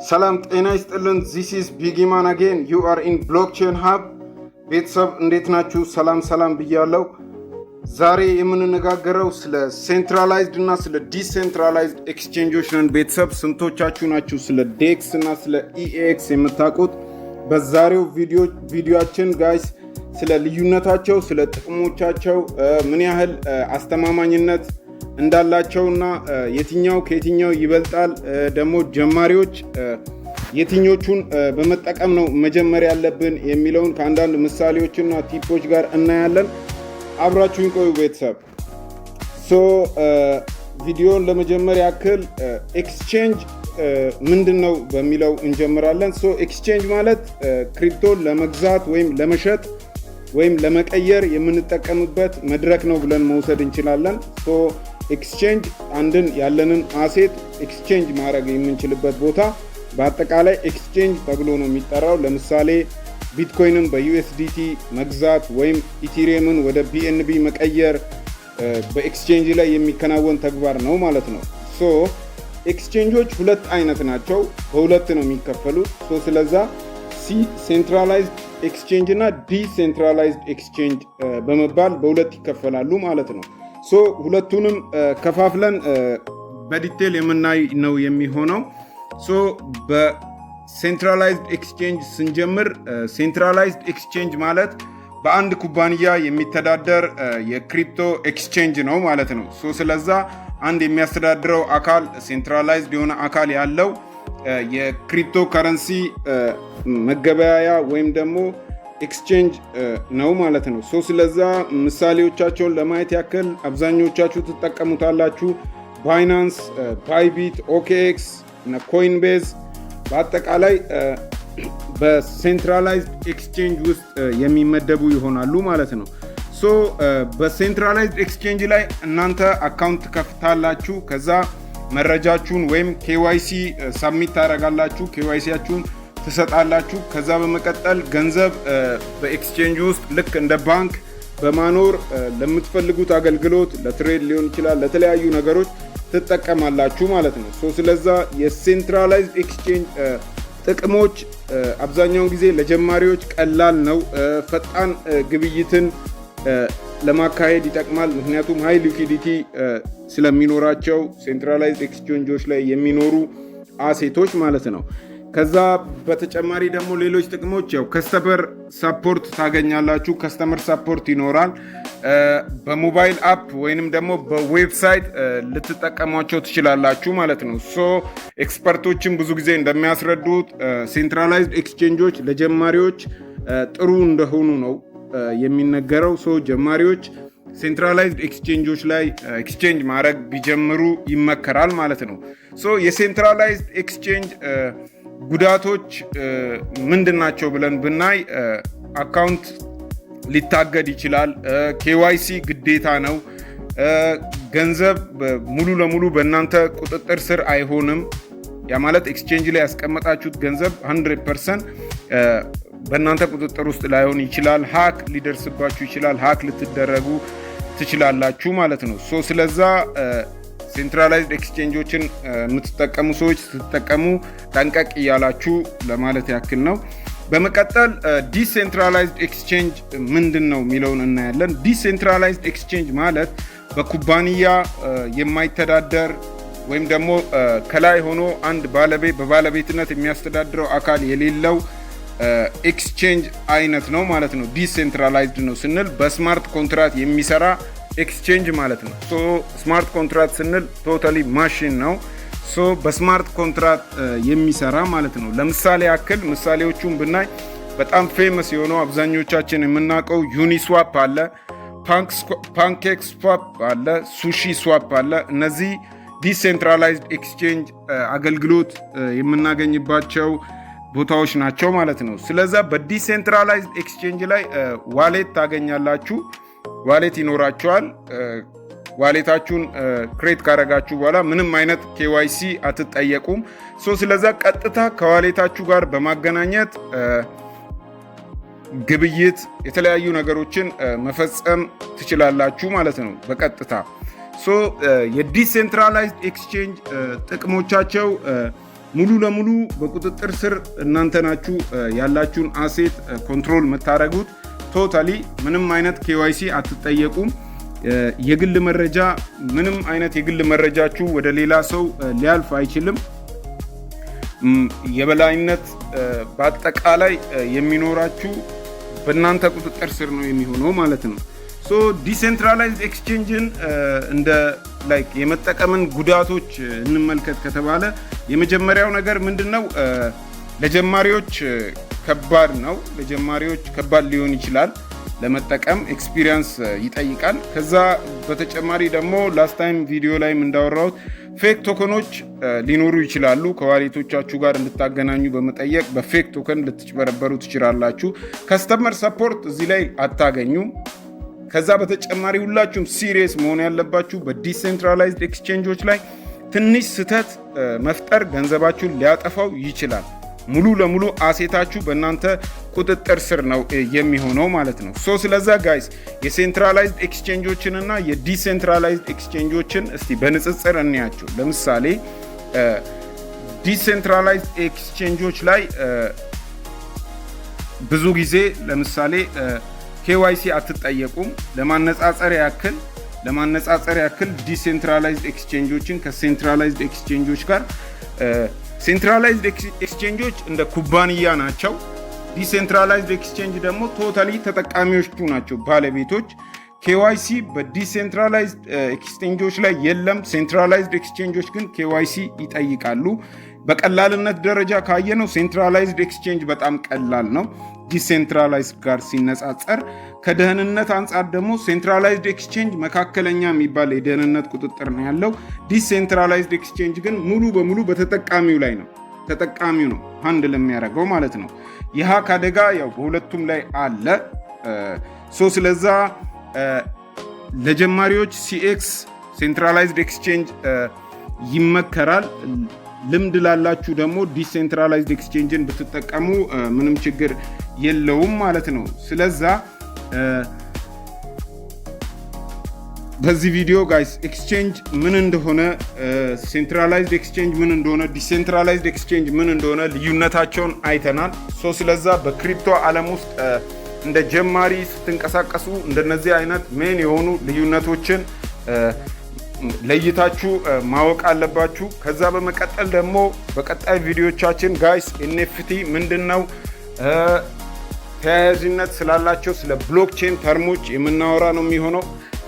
ሰላም ጤና ይስጥልን። This is ቢጊማን again. You are in Blockchain Hub። ቤተሰብ እንዴት ናችሁ? ሰላም ሰላም ብያለሁ። ዛሬ የምንነጋገረው ስለ centralized እና ስለ decentralized exchange ኦች ነን። ቤተሰብ፣ ስንቶቻችሁ ናችሁ ስለ DEX እና ስለ EEX የምታውቁት? በዛሬው ቪዲዮአችን guys ስለ ልዩነታቸው፣ ስለ ጥቅሞቻቸው፣ ምን ያህል አስተማማኝነት እንዳላቸውና የትኛው ከየትኛው ይበልጣል፣ ደግሞ ጀማሪዎች የትኞቹን በመጠቀም ነው መጀመር ያለብን የሚለውን ከአንዳንድ ምሳሌዎችና tip ኦች ጋር እናያለን። አብራችሁኝ ቆዩ ቤተሰብ። So ቪዲዮን ለመጀመር ያክል exchange ምንድን ነው በሚለው እንጀምራለን። So exchange ማለት crypto ን ለመግዛት ወይም ለመሸጥ ወይም ለመቀየር የምንጠቀምበት መድረክ ነው ብለን መውሰድ እንችላለን። So exchange አንድን ያለንን asset exchange ማድረግ የምንችልበት ቦታ በአጠቃላይ exchange ተብሎ ነው የሚጠራው። ለምሳሌ ቢትኮይንን በ USDT መግዛት ወይም Ethereum ን ወደ BNB መቀየር በ exchange ላይ የሚከናወን ተግባር ነው ማለት ነው። So exchange ኦች ሁለት አይነት ናቸው፣ በሁለት ነው የሚከፈሉት። So ስለዛ centralized exchange እና decentralized exchange በመባል በሁለት ይከፈላሉ ማለት ነው። So ሁለቱንም ከፋፍለን በ detail የምናይ ነው የሚሆነው። So በ centralized exchange ስንጀምር፣ centralized exchange ማለት በአንድ ኩባንያ የሚተዳደር የ crypto exchange ነው ማለት ነው። So ስለዛ አንድ የሚያስተዳድረው አካል፣ centralized የሆነ አካል ያለው የ crypto currency መገበያያ ወይም ደግሞ exchange ነው ማለት ነው። So ስለዛ ምሳሌዎቻቸውን ለማየት ያክል አብዛኞቻችሁ ትጠቀሙታላችሁ። Binance፣ Bybit፣ OKX፣ Coinbase በአጠቃላይ በ centralized exchange ውስጥ የሚመደቡ ይሆናሉ ማለት ነው። So በ centralized exchange ላይ እናንተ account ከፍታላችሁ። ከዛ መረጃችሁን ወይም KYC submit ታደርጋላችሁ። KYC ያችሁን ትሰጣላችሁ። ከዛ በመቀጠል ገንዘብ በ exchange ውስጥ ልክ እንደ ባንክ በማኖር ለምትፈልጉት አገልግሎት፣ ለ trade ሊሆን ይችላል፣ ለተለያዩ ነገሮች ትጠቀማላችሁ ማለት ነው። So ስለዛ የ centralized exchange ጥቅሞች አብዛኛውን ጊዜ ለጀማሪዎች ቀላል ነው። ፈጣን ግብይትን ለማካሄድ ይጠቅማል። ምክንያቱም high liquidity ስለሚኖራቸው centralized exchange ኦች ላይ የሚኖሩ asset ኦች ማለት ነው። ከዛ በተጨማሪ ደግሞ ሌሎች ጥቅሞች ያው customer support ታገኛላችሁ። Customer support ይኖራል። በ mobile app ወይንም ደግሞ በ website ልትጠቀሟቸው ትችላላችሁ ማለት ነው። So expert ኦችም ብዙ ጊዜ እንደሚያስረዱት centralized exchange ኦች ለጀማሪዎች ጥሩ እንደሆኑ ነው የሚነገረው። So ጀማሪዎች centralized exchange ኦች ላይ exchange ማድረግ ቢጀምሩ ይመከራል ማለት ነው። So የ centralized exchange ጉዳቶች ምንድን ናቸው ብለን ብናይ account ሊታገድ ይችላል። KYC ግዴታ ነው። ገንዘብ ሙሉ ለሙሉ በእናንተ ቁጥጥር ስር አይሆንም። ያ ማለት exchange ላይ ያስቀመጣችሁት ገንዘብ 100% በእናንተ ቁጥጥር ውስጥ ላይሆን ይችላል። Hack ሊደርስባችሁ ይችላል። Hack ልትደረጉ ትችላላችሁ ማለት ነው። So ስለዛ centralized exchange ኦችን የምትጠቀሙ ሰዎች ስትጠቀሙ ጠንቀቅ እያላችሁ ለማለት ያክል ነው። በመቀጠል decentralized exchange ምንድን ነው የሚለውን እናያለን። Decentralized exchange ማለት በኩባንያ የማይተዳደር ወይም ደግሞ ከላይ ሆኖ አንድ ባለቤት በባለቤትነት የሚያስተዳድረው አካል የሌለው exchange አይነት ነው ማለት ነው። Decentralized ነው ስንል በ smart contract የሚሰራ exchange ማለት ነው። So smart contract ስንል totally machine ነው። So በ smart contract የሚሰራ ማለት ነው። ለምሳሌ ያክል ምሳሌዎቹን ብናይ በጣም famous የሆነው አብዛኞቻችን የምናውቀው Uniswap አለ፣ PancakeSwap አለ፣ SushiSwap አለ። እነዚህ decentralized exchange አገልግሎት የምናገኝባቸው ቦታዎች ናቸው ማለት ነው። ስለዛ በ decentralized exchange ላይ wallet ታገኛላችሁ። Wallet ይኖራችኋል። Wallet ኣችሁን create ካረጋችሁ በኋላ ምንም አይነት KYC አትጠየቁም። So ስለዛ ቀጥታ ከ wallet ኣችሁ ጋር በማገናኘት ግብይት፣ የተለያዩ ነገሮችን መፈጸም ትችላላችሁ ማለት ነው በቀጥታ። So የ decentralized exchange ጥቅሞቻቸው ሙሉ ለሙሉ በቁጥጥር ስር እናንተ ናችሁ ያላችሁን asset control የምታደርጉት። Totally ምንም አይነት KYC አትጠየቁም። የግል መረጃ፣ ምንም አይነት የግል መረጃችሁ ወደ ሌላ ሰው ሊያልፍ አይችልም። የበላይነት በአጠቃላይ የሚኖራችሁ በእናንተ ቁጥጥር ስር ነው የሚሆነው ማለት ነው። So decentralized exchange ን እንደ like የመጠቀምን ጉዳቶች እንመልከት ከተባለ የመጀመሪያው ነገር ምንድን ነው? ለጀማሪዎች ከባድ ነው። ለጀማሪዎች ከባድ ሊሆን ይችላል ለመጠቀም፣ experience ይጠይቃል። ከዛ በተጨማሪ ደግሞ last time ቪዲዮ ላይም እንዳወራሁት fake token ኖች ሊኖሩ ይችላሉ። ከ wallet ኦቻችሁ ጋር እንድታገናኙ በመጠየቅ በ fake token ልትጭበረበሩ ትችላላችሁ። Customer support እዚህ ላይ አታገኙም። ከዛ በተጨማሪ ሁላችሁም serious መሆን ያለባችሁ በ decentralized exchange ኦች ላይ ትንሽ ስህተት መፍጠር ገንዘባችሁን ሊያጠፋው ይችላል። ሙሉ ለሙሉ asset ኣችሁ በእናንተ ቁጥጥር ስር ነው የሚሆነው ማለት ነው። So ስለዛ guys፣ የ centralized exchange ኦችን እና የ decentralized exchange ኦችን እስቲ በንጽጽር እንያቸው። ለምሳሌ decentralized exchange ኦች ላይ ብዙ ጊዜ ለምሳሌ KYC አትጠየቁም። ለማነጻጸር ያክል decentralized exchange ኦችን ከ centralized exchange ኦች ጋር፣ centralized exchange ኦች እንደ ኩባንያ ናቸው። Decentralized exchange ደግሞ totally ተጠቃሚዎቹ ናቸው ባለቤቶች። KYC በ decentralized exchange ኦች ላይ የለም። Centralized exchange ኦች ግን KYC ይጠይቃሉ። በቀላልነት ደረጃ ካየነው centralized exchange በጣም ቀላል ነው decentralized ጋር ሲነጻጸር። ከደህንነት አንጻር ደግሞ centralized exchange መካከለኛ የሚባል የደህንነት ቁጥጥር ነው ያለው። Decentralized exchange ግን ሙሉ በሙሉ በተጠቃሚው ላይ ነው፣ ተጠቃሚው ነው handle የሚያደርገው ማለት ነው። የ hack አደጋ ያው በሁለቱም ላይ አለ። So ስለዛ ለጀማሪዎች CEX፣ centralized exchange ይመከራል። ልምድ ላላችሁ ደግሞ decentralized exchange ን ብትጠቀሙ ምንም ችግር የለውም ማለት ነው። ስለዛ በዚህ ቪዲዮ guys exchange ምን እንደሆነ፣ centralized exchange ምን እንደሆነ፣ decentralized exchange ምን እንደሆነ ልዩነታቸውን አይተናል። So ስለዛ በ crypto ዓለም ውስጥ እንደ ጀማሪ ስትንቀሳቀሱ እንደነዚህ አይነት main የሆኑ ልዩነቶችን ለይታችሁ ማወቅ አለባችሁ። ከዛ በመቀጠል ደግሞ በቀጣይ ቪዲዮቻችን guys NFT ምንድን ነው፣ ተያያዥነት ስላላቸው ስለ blockchain term ኦች የምናወራ ነው የሚሆነው።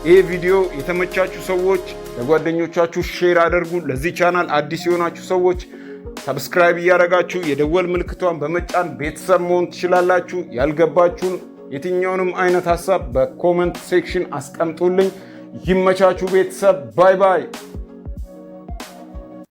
ይህ ቪዲዮ የተመቻችሁ ሰዎች ለጓደኞቻችሁ share አድርጉ። ለዚህ ቻናል አዲስ የሆናችሁ ሰዎች subscribe እያደረጋችሁ የደወል ምልክቷን በመጫን ቤተሰብ መሆን ትችላላችሁ። ያልገባችሁን የትኛውንም አይነት ሀሳብ በ comment section አስቀምጡልኝ። ይመቻችሁ ቤተሰብ። Bye bye።